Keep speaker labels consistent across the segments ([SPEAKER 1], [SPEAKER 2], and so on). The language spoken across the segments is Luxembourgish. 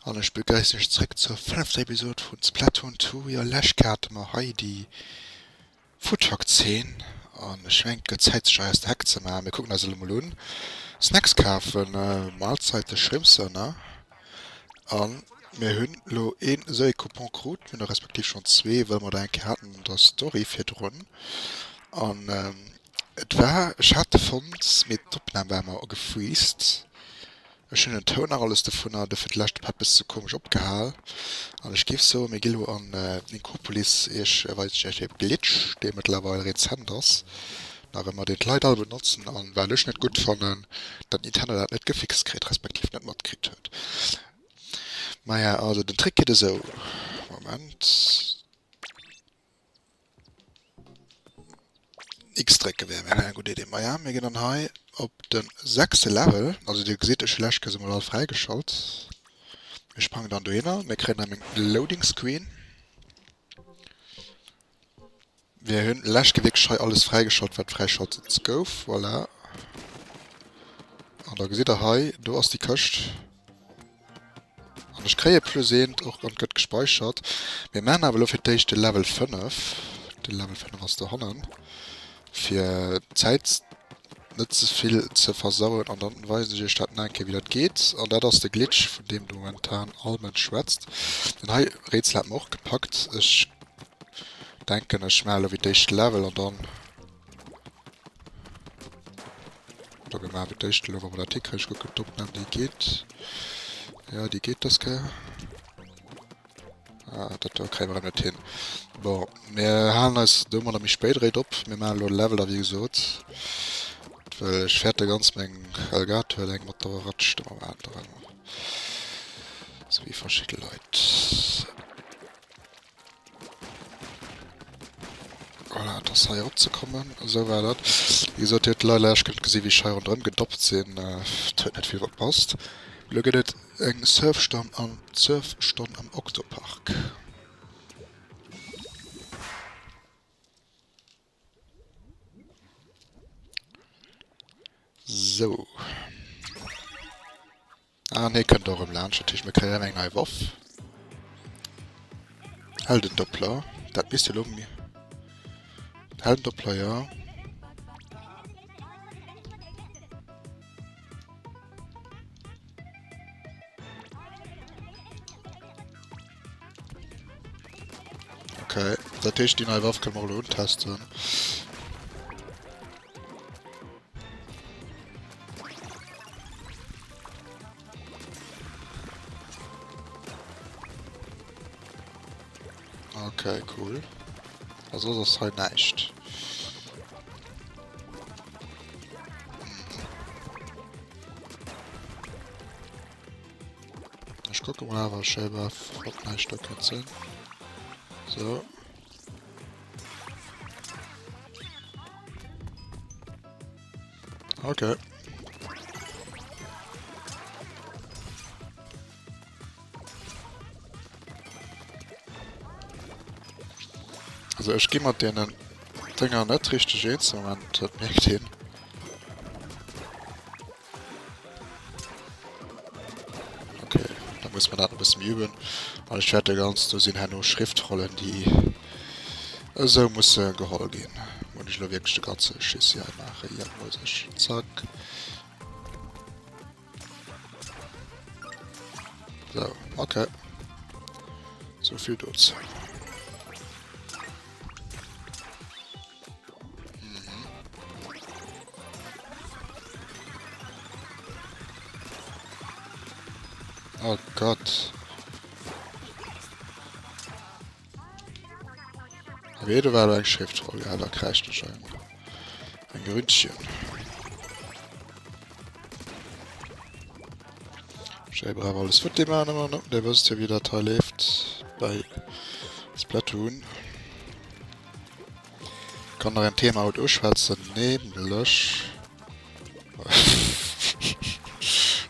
[SPEAKER 1] An ech begréissen iech zréck zur fënnefter Episode vun Splatoon 2. Jo, lech hate mer hei déi Foodtruck-Zeen an ech mengen et gëtt Zäit sech hei aus der Heck ze maachen. Mir kucken eis elo mol un. Snacks kafen, Mahlzeiten, Shrimps, ne? An mir hunn elo een esou ee Coupon krut, mir hunn der respektiv schonn zwee, well mer der eng Kéier haten an der Story virdrun. An et war, ech hat e fonnt, mee d'Opnam war mer gefreezed. Ech hunn den Toun nach alles dovunner, dofir de leschte Part bësse komesch opgehal. An ech géif soen, mir gi lo an Inkopolis. Iech weisen ech iech e Glitch, dee mëttlerweil rezent ass, nach ëmmer, deen d'Leit all benotzen an wat ech net gutt fannen, datt Nintendo dat net gefixt kritt, respektiv net matkritt huet. Maja, also den Trick geet esou, Moment. X drécke wär eng gutt Idee. Maja, mir ginn dann hei op de sechste Level. Also dir gesitt, ech hu lescht Kéier se mol all fräigeschalt. Mir sprangen dann dohinner, mir kréien dann eng Loading Screen. Mir hunn lescht Kéier wierklech hei alles fräigeschalt, wat fräischaltet gouf. Voilà. An da gesitt der hei, do ass déi Këscht. An ech kréie plus eent och an gëtt gespeichert. Mir maachen awer elo fir d'éischt de Level 5. De Level 5 ass dohannen. Fir d'Zäit net ze vill ze versauen. An dann weisen ech iech dat nach eng Kéier wéi dat geet. An dat ass de Glitch vun deem de momentan all Mënsch schwätzt. Den hei Rätsel hat mer och gepackt. Ech denken ech maache elo fir d'éischt de Level an dann. Oder mir maachen fir d'éischt elo, wa mer dat hikréien. Ech kucken d'Opnam, déi geet. Jo, déi geet dës Kéier. Ah, dat do kréie mer erëm net hin. Bon, mir halen eis domadder méi spéit eréit op. Mir maachen elo de Level da wéi gesot. Well ech fäerte ganz, meng Elgato huet eng mat der Ratsch de Moment erëm. Sou wéi verschidde Leit. Voilà, et ass hei eropzekommen. Esou war dat. Wéi gesot, Dir hutt leider lech kënnt gesinn, wéi ech hei ronderëm gedoppt sinn. Et huet net vill verpasst. Elo gëtt et eng Surfstonn am Surfstonn am Octopark. Sou. Ah nee, kënnt och erëm laanscht. Dat heescht, mir kréien erëm eng nei Waff. Heldendoppler. Dat misst jo elo mi... Heldendoppler, ja. Okay, dat heescht, déi nei Waff kënne mer elo untesten. Okay, cool. Also ass hei näischt. Ech kucke mol awer schéiber, ob näischt do kënnt sinn. So. Okay. Also ech gi mat deenen Dinger net richteg eens am Moment, dat mierkt een. Okay, da muss man dat e bësse méi üben. An ech wäerte ganz, do sinn herno Schriftrollen, déi esou musse geholl ginn. Muss ech elo wierklech de ganze Schissi hei maachen? Jo, muss ech. Zack. So, okay. Sou vill dozou. Mhm. Oh Gott. Wee, do war eng Schriftroll. Ja, da kräischt ech eng, eng Gründchen. Schéi brav alles futti maachen ëmmer, ne? Dir wësst jo, wéi dat hei leeft bei Splatoon. Kann nach en Thema haut uschwätzen, nämlech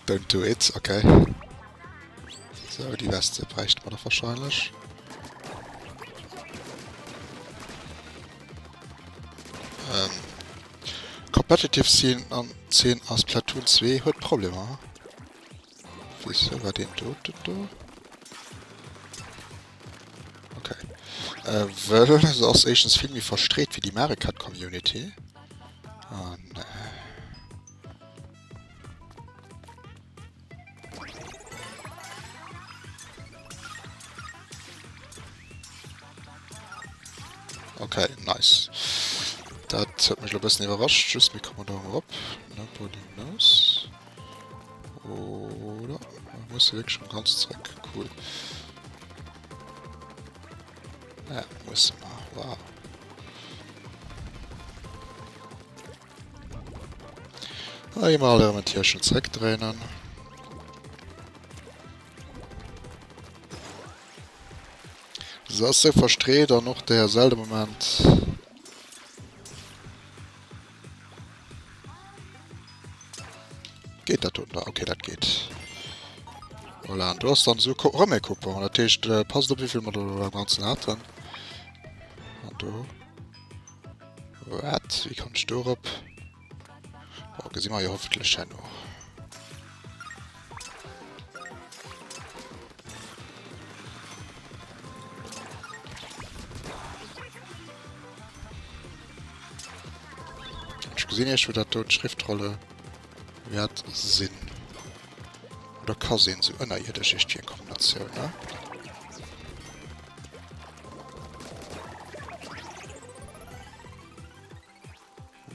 [SPEAKER 1] Don't do it, okay. So, déi Weste bräichte mer da wahrscheinlech. Ähm, Competitive Scene an 10 a Splatoon 2 huet Problemer. Wieso war den do, do, do? Wëll se ass éischtens vill méi verstreet wéi déi Mario Kart Community. An Okay, nice. Dat huet mech lo bëssen iwwerrascht. Just mir kommen do erop. Nobody knows. Oder? Muss du wirklich schon ganz zurück. Cool. Ja, muss mal. Wow. Da gehen wir alle mit hier schon zurückdrehen. So ass sou verstreet an och de Här Selde Moment. Geet dat do? Okay, dat geet. Voilà, an do ass dann esou erëm e Coupon. Dat heescht, äh, passt op, wéivill mer do am Ganzen haten. An do. Wat? Wéi komm ech do erop? Bon, gesi mer jo hoffentlech herno. Ech gesinn iech, wou dat do d'Schriftrolle wäert sinn. Oder ka sinn, sou ënnerierdesch iergendwéi eng Kombinatioun, ne?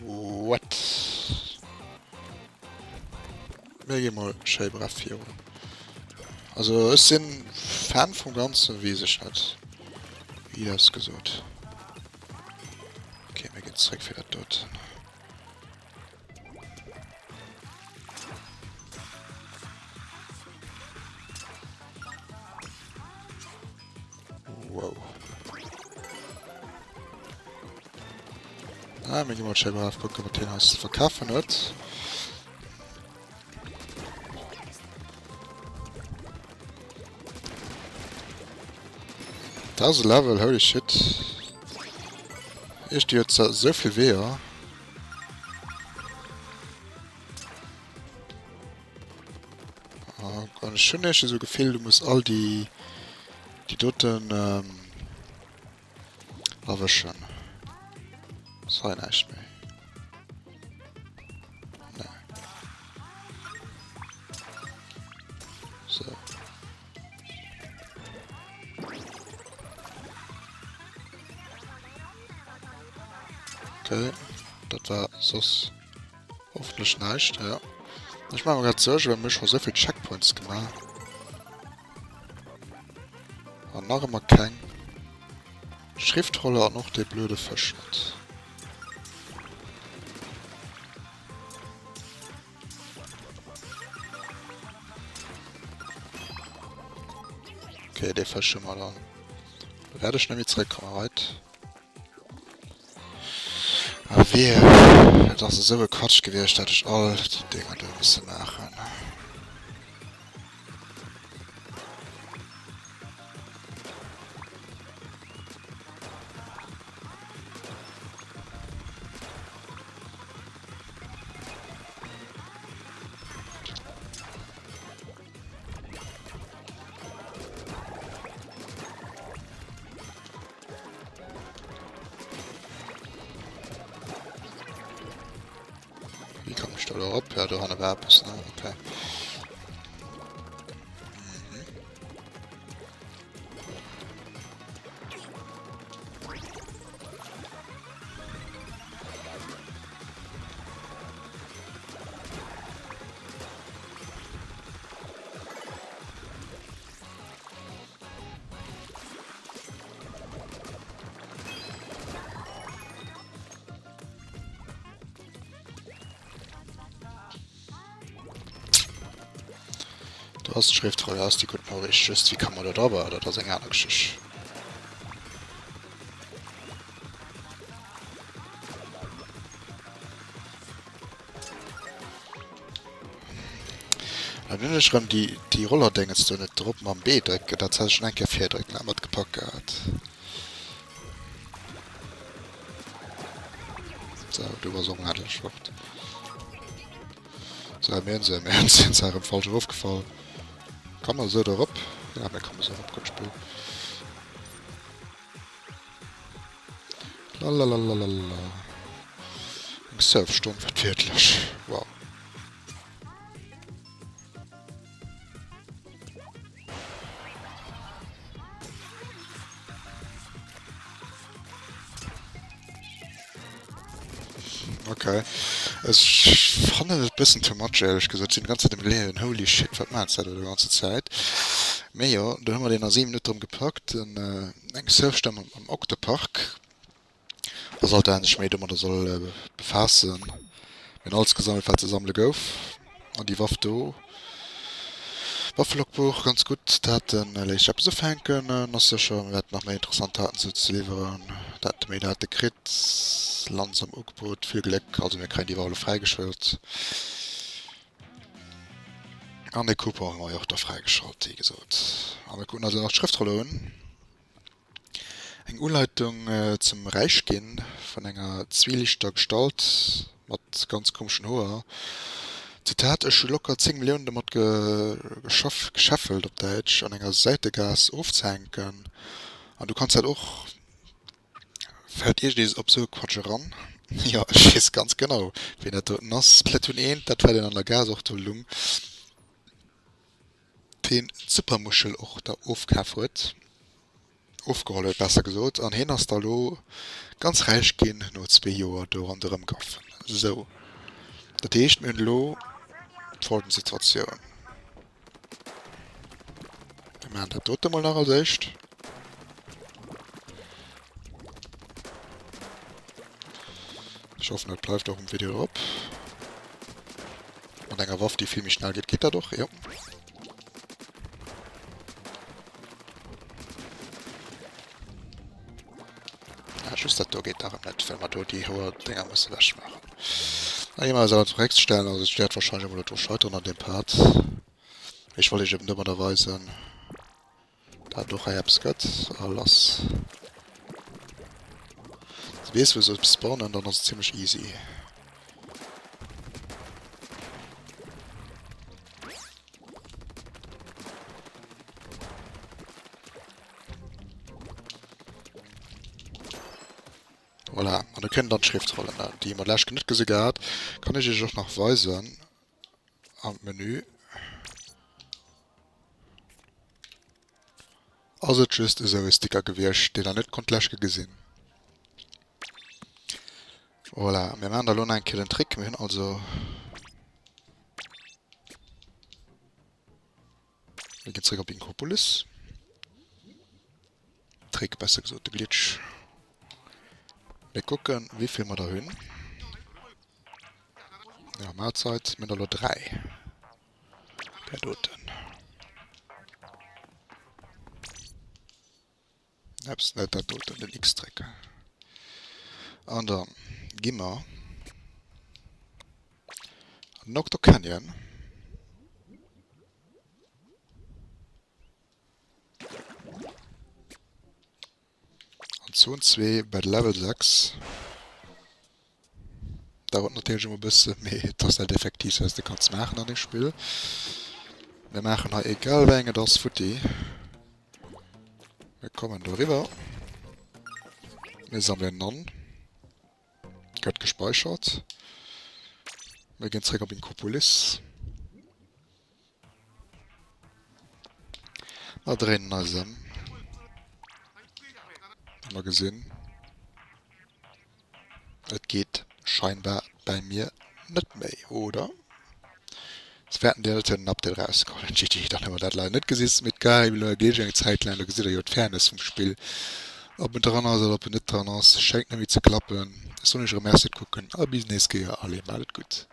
[SPEAKER 1] What? Mir gi mol schéi brav virun. Also ech sinn Fan vum Ganzen, weess ech net. Wéi ass gesot. Okay, mir ginn zréck fir dat doten. Wow. Ah, mir ginn mol schéi brav kucken, wat hien eis ze verkafen huet. Dat ass e Level, holy shit. Iergdi huet se esou vill Weeër. An ech hunn iergdi esou Gefill, du muss all déi déi doten erwëschen. Ass hei näischt méi? Nee. So. Okay, dat war soss hoffentlech näischt, ja. Ech maache mer grad Suergen, well mir hu scho souvill Checkpoints gemaach. An nach ëmmer keng Schriftrolle an och dee blöde Fësch net. Okay, dee Fësch hu mer dann. Da wäert ech net méi zréckkommen, right? A wee, et ass esou e Quatsch gewiescht, dat ech all déi Dinger do misse maachen. Wéi komm ech do elo erop? Ja, do hanne war eppes, ne? Okay. Mhm. Do ass d'Schriftroll, ass déi gutt Noriicht. Just, wéi kann man do drop? Dat ass eng aner Geschicht. Dann hunn ech rëm déi, déi Rollerdéngens do net drop mam B drécken. Dat hat ech schon eng Kéier virdrécken, dat mat gepackt gehat. So, du bass och endlech fort. So, mir hunn se, mir hunn se zwar erëm falsch erofgefall. Kann man esou do erop? Ja, mir kommen esou erop, gutt Spill. Lalalala. Eng Surfstonn, wat wierklech. Wow. Okay. Ech fannen et bëssen too much, éierlech gesot. Sinn d'ganz Zäit um Gleeën, holy shit, wat maacht se do déi ganze Zäit? Mee jo, do hu mer deen a 7 Minutten erëm gepackt. En, eng Surfstamm am Octopark. Da sollt een sech méi domadder soll befaassen. Mir hunn alles gesammelt wat ze sammele gouf. An déi Waff do, Waffelogbuch, ganz gutt. Daten léisst sech eppes ufänken. Ass sécher, mir wäerten nach méi interessant Daten zu ze liwweren. Date méi Date kritt. Lanz am Ugebot, vill Gléck. Also mir kréien déi Waff elo fräigeschalt. An de Coupon hu mer jo och da fräigeschalt, wéi gesot. A mir kucken eis elo nach d'Schrëftroll un. Eng Uleitung zum Räichginn vun enger zwielichter Gestalt mat ganz komeschen Hoer. Zitat, Ech hu locker 10 Milliounen domat gescheffelt, op Däitsch, an enger Säitegaass ofzehänken. An du kanns dat och. Fält iergendees op sou e Quatsch eran? Jo, ech weess ganz genau, ween dat doten ass. Splatoon 1, dat war deen an der Gaass och do lung, deen d'Supermuschel och da ofkaf huet, ofgeholl huet besser gesot, an hien ass da lo ganz räich ginn no zwee Joer do ronderëm gaffen. Sou, dat heescht mir hunn elo folgend Situatioun, mir maachen dat dote mol nach als éischt. Ech hoffen dat bleift och um Video drop. Mat enger Waff déi vill méi schnell geet, geet dat och, jo. Ah, just dat do geet nach net, well mer do déi hoer Dinger musse wech maachen. Da gi mer eis awer zeréckstellen, also ech wäert wahrscheinlech emol do scheitern an deem Part. Mee ech wollt iech eben domadder weisen, Dat och hei eppes gëtt a lass. Du weess wou se spawnen, dann ass et zimmlech easy. Voilà, an do kënnen dann d'Schriftrollen, déi mer d'lescht net gesi gehat, kann ech iech och nach weisen am Menü. Ass et just esou e Sticker gewiescht, deen der net konnt läschke gesinn. Voilà, mir maachen da lo nach eng Kéier den Trick. Mir hunn also... Mir ginn zréck op Inkopolis. Trick, besser gesot, de Glitch. Mir kucken, wéivill mer der hunn. Ja, Mahlzeit. Mir hunn der lo 3. Där doten. Ups, net dat doten, den X drécken. An dann gi mer an den Octo Canyon. An Zon 2 bei de Level 6. Dauert natierlech emol e bësse, mee et ass dat effektiivst wat s de kanns maachen an deem Spill. Mir maachen hei egal wéi eng et ass futti. Mir kommen do eriwwer. Mir sammelen an. Gëtt gespeichert. Mir ginn zréck op Inkopolis. Mer dréinen eis ëm. A mer gesinn, et geet scheinbar bäi mir net méi, oder? Se wäerten dir net en Update erauskommen. GG, dann hu mer dat leider net gesi mee d'Gare elo geet eng Zäit laang, do gesitt der jo d'Fairness vum Spill, ob en dran ass oder ob en net dran ass. Schéngt net méi ze klappen. Ech soen iech erëm Merci fir d'Kucken a bis nächst Kéier. Allez, maacht et gutt.